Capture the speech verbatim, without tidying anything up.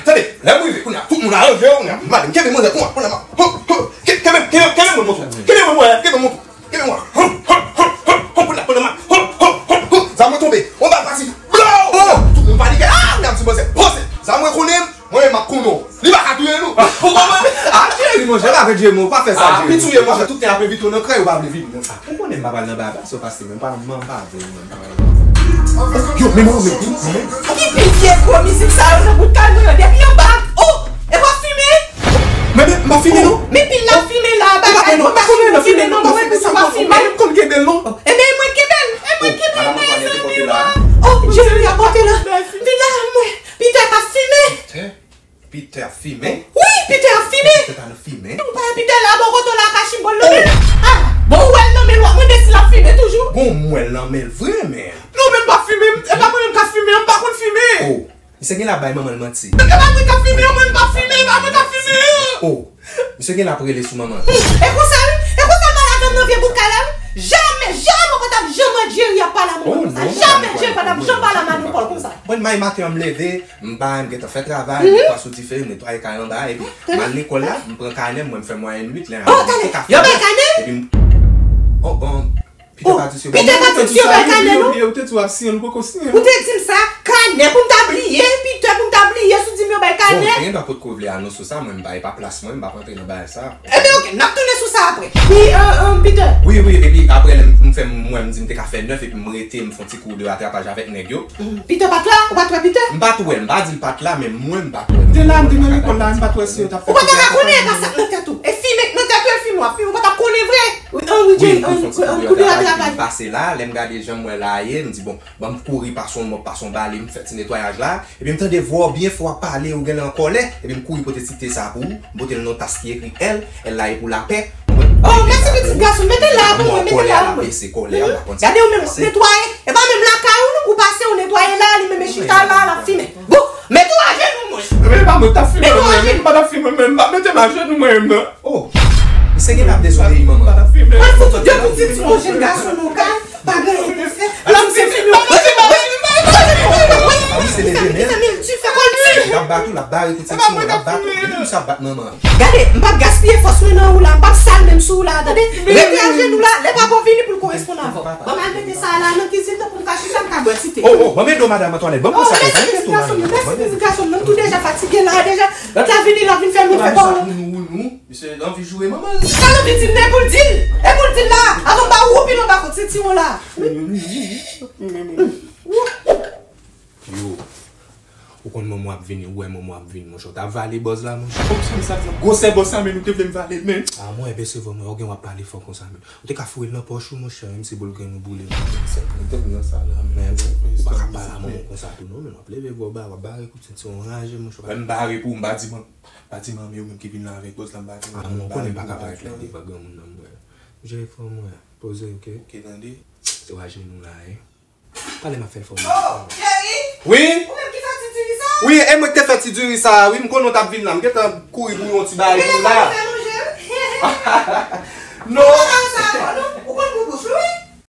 Tande, lè m rive, kounye a, tout moun aranje yo, kounye a, m ale, m kenbe manzè, kounye a, kounye a, m a, ho, ho, ke-, kenbe, kenbe, kenbe mwen, monchè. Kenbe mwen, mwen, kenbe mwen. Kenbe mwen. Ho, ho, ho, ho, ho, kounye a, kounye a, m a, ho, ho, ho, ho, zam mwen tonbe. On bal pati. Blow! Oh! Tout moun panike. Ah, kounye a, m di manzè, poze. Zam mwen konnen m, mwen menm m ap konnen w. Li pa ka touye nou. Ou konprann? Ah, cheri, monchè, pa fè djemo, pa fè sa, cheri. Ah, pi touye, monchè, tout tan ap envite w nan kay, ou pa vle vini nan sa. Ou konnen m pa pral nan bagay sa, se paske menm pa, m pa vle, menm pa. Yo, men mwen, men, men, men. Ki pil vye gwo mizik sa yo nan bout kay mwen an depi anba? Oh, e w ap fimen? Men, men, m pa fimen, non. Men pil la fimen la, bagay, ou pa konn fimen, non, mwen, ou pa fimen. Ou pa konn kenbe l, non. Ebyen, mwen kenbe l, e mwen kenbe l, men zanmi mwen. Oh, Jerry ap pote la. Vin la, mwen, Peter pa fimen. Peter ap fimen? Wi, Peter ap fimen. Peter pa nan fimen. Ou pa wè Peter la bò kote w la ka chibòl nan men l. Ah, bon, ou wè l nan men l, w ap mande si l ap fimen toujou. Bon, m wè l nan men l vre, men. Non, men m pa fimen, e pa mwen menm k ap fimen, m pa konn fimen. Oh, misye gen la bay manman l manti. E pa mwen k ap fimen, mwen m pa fimen, e pa mwen k ap fimen. Oh, misye gen la ap rele sou manman l. E konsa, wi, e konsa m pale avè m nan vye bout kay la, wi. Jamè, jamè, ou pa t ap janm wè Jerry ap pale a manman l konsa. Jamè, Jerry pa t ap janm pale a madanm pa l konsa. Mwen, may maten an, m leve, m bay, m gentan fè travay, m pase sou dife, m netwaye kay anba, epi m al lekòl la, m pran kanè m, mwen m fè mwayèn uit, lè an, oh, m te ka fè nèf, epi m, oh, bon, Peter pa di si yo bay kanè, non? Ou te di w ap siyen, ou poko siyen. Ou te di m sa, kanè pou m ta bliye, Peter pou m ta bliye, si w di m yo bay kanè. Bon, te gen dwa potko vle anonse sa, mwen m pa, e pa plas mwen, m p ap antre nan bagay sa. Ebyen, oke, n ap tounen sou sa apre. Wi, euh, euh, Peter. Wi, wi, epi apre, lè m, m fè, mwen, m di m te ka fè nèf, epi m rete, m fè yon ti kou de ratrapaj avèk nèg yo. Mm, Peter pa t la? Ou pa t wè Peter? M pa t wè l, m pa di m pa t la, men mwen, m pa t wè l. M te la, m te nan lekòl la, m pa t wè si yo t ap fè. Ou pa ta ka konnen e pa sa k nan tèt ou. E fimen k nan tèt ou, e fimen w ap fimen, ou pa t ap konnen vre. Wi, an, wi, wi, an, an, kou de ratrapaj. M pase la, lè m gade jan m wè la ye, m di, bon, ban m kouri pase yon mòp, pase yon bale, m fè ti netwayaj la. Epi m tande vwa w byen fò ap pale, ou genlè an kòlè. Epi m kouri pote ti te sa pou ou. M pote l nan yon tas ki ekri L. L la e pou lapè. Oh, mèsi pitit gason. Mete l la pou mwen, mete l la pou mwen. Gade ou menm, netwaye. E pa menm lakay ou non, ou pase ou netwaye la, li menm e chita la, l ap fimen. Bon, mete w ajenou mwen. Men e pa mwen k t ap fimen mwen menm, m pa t ap fimen mwen menm, m pa mete m ajenou mwen menm non. Oh, misye genlè ap dezobeyi manman. M pral fout ou de kout ti, ti yon jenn gason nan kay. Pa gen anyen pou fè. Ala misye fini. Mezanmi, l di fè kò l di. L ap bat ou, l ap bare kout senti w, l ap bat ou. Depi misye ap bat manman. Gade, m p ap gaspiye fòs mwen nan ou la, m p ap sal menm sou ou la, tande? Rete ajenou la, lè papa w vini pou l koresponn avè w. Ban m al mete sa a la nan kizin nan pou m ka chita, m ka bwè ti te. Oh, oh, ban m ede w, madanm Antoinette, ban m pran sa pou ou. Mèsi, pitit gason m nan, mèsi, pitit gason m nan, m tou deja fatige la, deja. Lòt la vini, l ap vin fè mwen fè pa ou. Misye anvi joure manman l. Sa l anvi di l, men pou l di l. E pou l di l la, avan m ba ou woupin anba kout sentiwon la. Yo, ou konn manman w ap vini, ou wè manman w ap vini, monchè. Ou t ap vale bòz la, monchè. Kòmsi sa, sa, gwosè bòz sa, men ou te vle m vale l, men. Ah, mwen, enbesil, vrèman, ou gen w ap pale fò konsa, men. Ou te ka foure l nan pòch ou, monchè, menm si boul grenn ou boule. Sa k mete m nan sa la, men. Ou pa ka pale a manman w konsa tou, non, men w ap leve vwa w ba, w ap bare kout sentiwon raje, monchè. Mwen, m bare pou ou, m pa di manman. Pa di manmi ou menm ki vin la avèk bòz la, m pa di manmi ou. Ah, mwen konnen m pa ka parèt la devan granmoun nan, mwen. Jere fanm mwen, poze, oke? Oke, tande. Se w ajenou la, wi. Talè m ap fè l fò mwen. Oh, Jerry! Wi? Ou menm ki fè ti diri sa? Wi, e mwen ki te fè ti diri sa, wi, m konnen w t ap vin la, m gentan kouri bouyi yon ti bagay pou ou la. Ou pa ka fè manje, wi. Non. Ou pa ka fè sa ankò, non.